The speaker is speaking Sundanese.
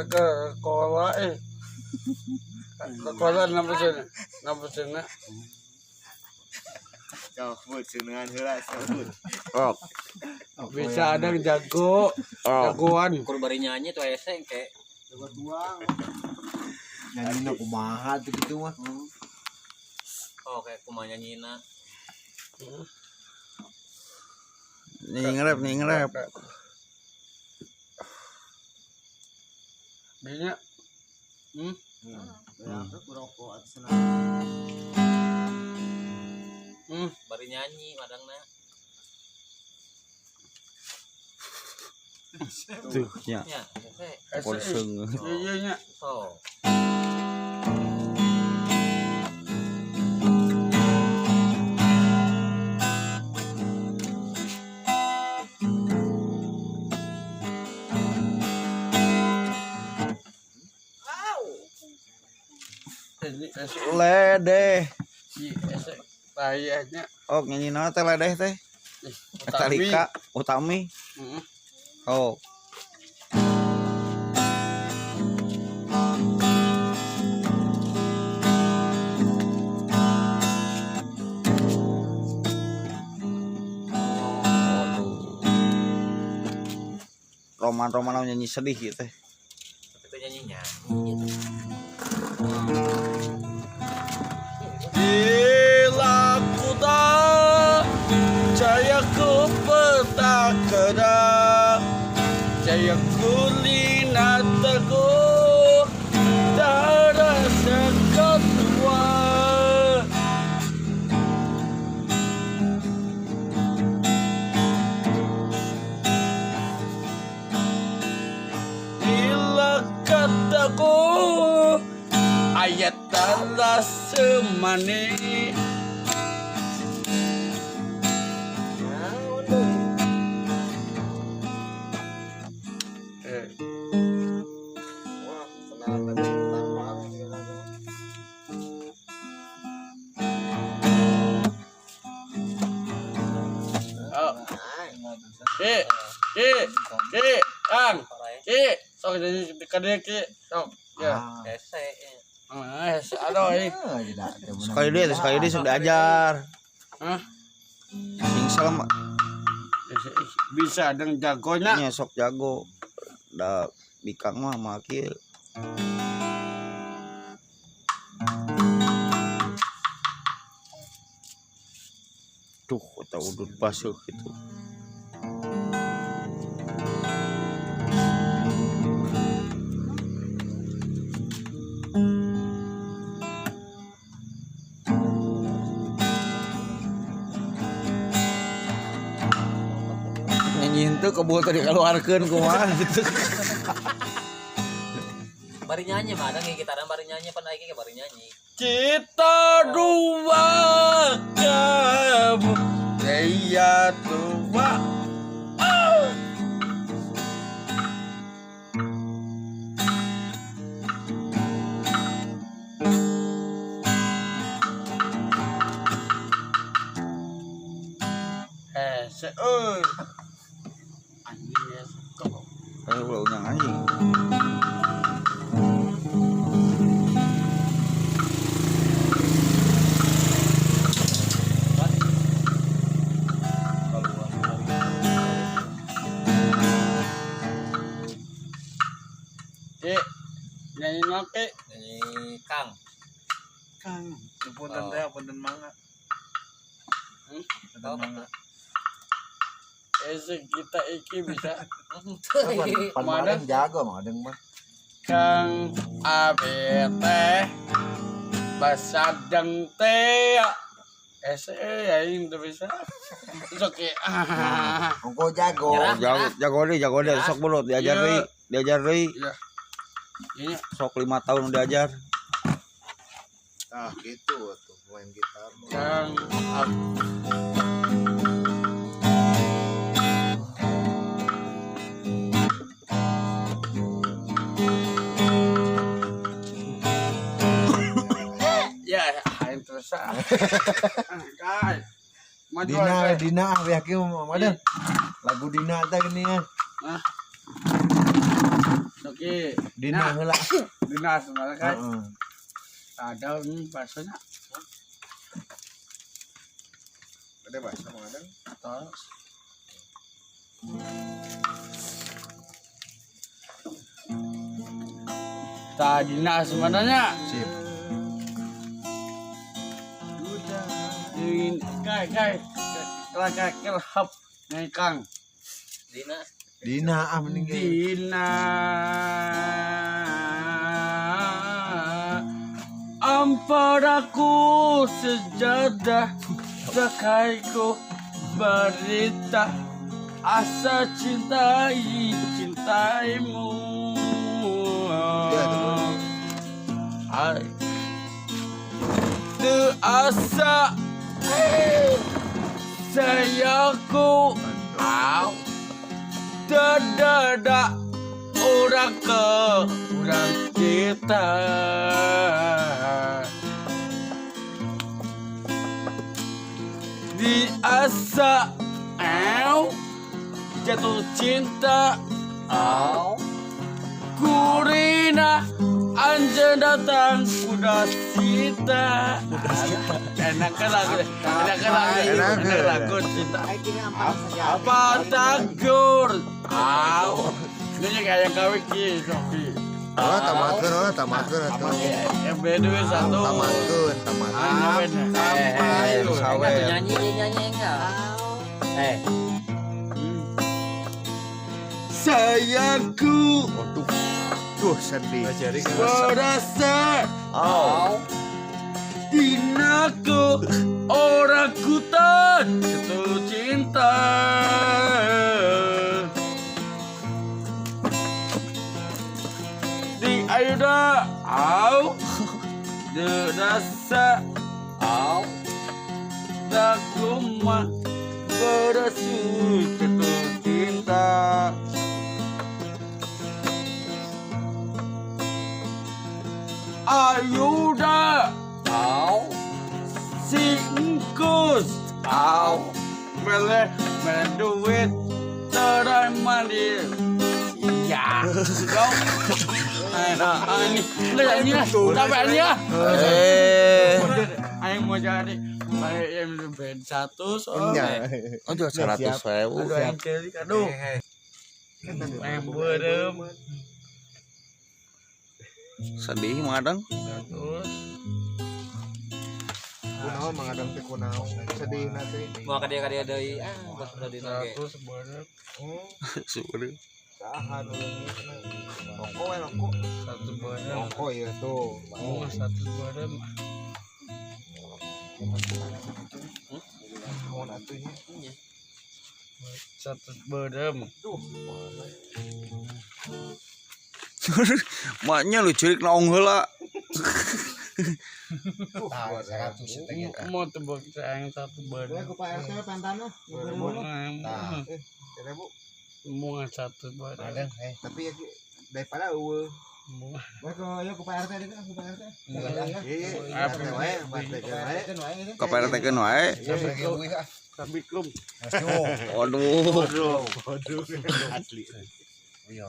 Ke kola eh. Ke kola napa sini? Cabut senengan heula cabut. Oh. Bisa ada yang jago, jagoan. Kur bari nyanyi tuh hese engke. Jago tuang. Nyanyina kumaha tuh gitu mah. Oh, kayak kumaha nyanyina. Nih ngerep, nih ngerep. Binya. Rokok atau senang. Bari nyanyi madangna. Tuh nya. Nya, hese. Polseung. Iya nya. So. Ledeh. Tayahnya. Oh, nyanyi naon teh ledeh teh? Metallica, Utami. Oh. Roman-roman nyanyi sedih gitu teh. Itu nyanyinya. Bila ku tak jaya ku petak jaya kulina teguh darah ketua. Bila kataku ayat telah semani. Wah, senang tadi tanpa Oh. Ki, ki, ki, Kang, ki, sok jadi kade ki, sok, ya. Hese. Ah, aduh, eh. Sekali dia sok diajar. Hah? Sing salam Bisa deng jagonya. nya sok jago. Da bikang mah makil. Tuh, atau udut basuh gitu. Nyanyiin tuh kebul tadi keluarkan kumaha gitu. Bari nyanyi mah ada gitaran bari nyanyi pan aing ge bari nyanyi. Kita dua kamu jaya tua. Anjing ya, kok. Ulah unyang anjing. Ki, nyanyi noke. Nyanyi Kang. Kang. Punten teh, punten mangga. Punten mangga. Kita iki bisa. Mana jago mah adeng mah. Kang abe teh basadeng teh. Aing teu bisa. Sok ki. Ongko jago. Jago jago deh, sok belut diajar deui, diajar deui. Iya. Iya. Sok 5 tahun diajar. Ah, gitu tuh main gitar. Kang ya, aing terus. Kai. Dina, Dina, yakin mah ada. Lagu Dina teh gini kan. Hah? Oke, Dina heula. Dina sebenarnya kan Heeh. ada ini baksonya. Ada bakso Mang Adang. Terus. Tadi nah sebenarnya. Sip. Ini kai kai kai kai hap nih Kang. Dina. Dina ah mending ge. Dina amparaku sejadah sakaiku berita asa cintai cintaimu. Ai teu asa sayaku au dada orang ke orang kita di asa au jatuh cinta au kurina anjen datang kuda sita. Enak kan lagu, enak kan lagu, enak lagu cinta. Apa tagur? Au, ini kayak kawin ki, Sofi. Oh, tamatkeun, oh, tamatkeun atuh. MB2 satu. Tamatkeun, tamatkeun. Sampai nyanyi nyanyi enggak? Sayangku. Waduh. Duh, sedih. Berasa Oh. dinaku orang kutan jatuh cinta. Di ayuda au derasa Au. takuma berasu jatuh cinta. Ayuda Au. si engkus au mele mele duit terai mandi ya kau nah ini enggak ini lah sampai ini lah ayo mau jadi kayak yang band satu soalnya Oh, 100.000. aduh yang kiri aduh yang berem Sedih Mang Adang. terus Kunaon Mang Adang teh kunaon. Sedih na teh. Mau ka dia deui ah bos udah dina ge. satu sebenarnya Sebenarnya. Saha nu leungitna. Rokok we rokok. satu berem Rokok ya tuh. oh satu berem Naon atuh nya. satu berem Duh, mana. Maknya lu curik naong heula. Tah, 100 teh kita. mau tebak sayang satu Boleh berem ku Pak RT pentana. Tah. Seribu. Bunga satu berem Adang, eh. Tapi ya daripada eueuh. Bunga. Boleh ku ya ku Pak RT deh, ku Pak RT. Iya, RT wae, RT wae. Ka Pak RT keun wae. Assalamualaikum. Waduh. Waduh. Asli. Iya.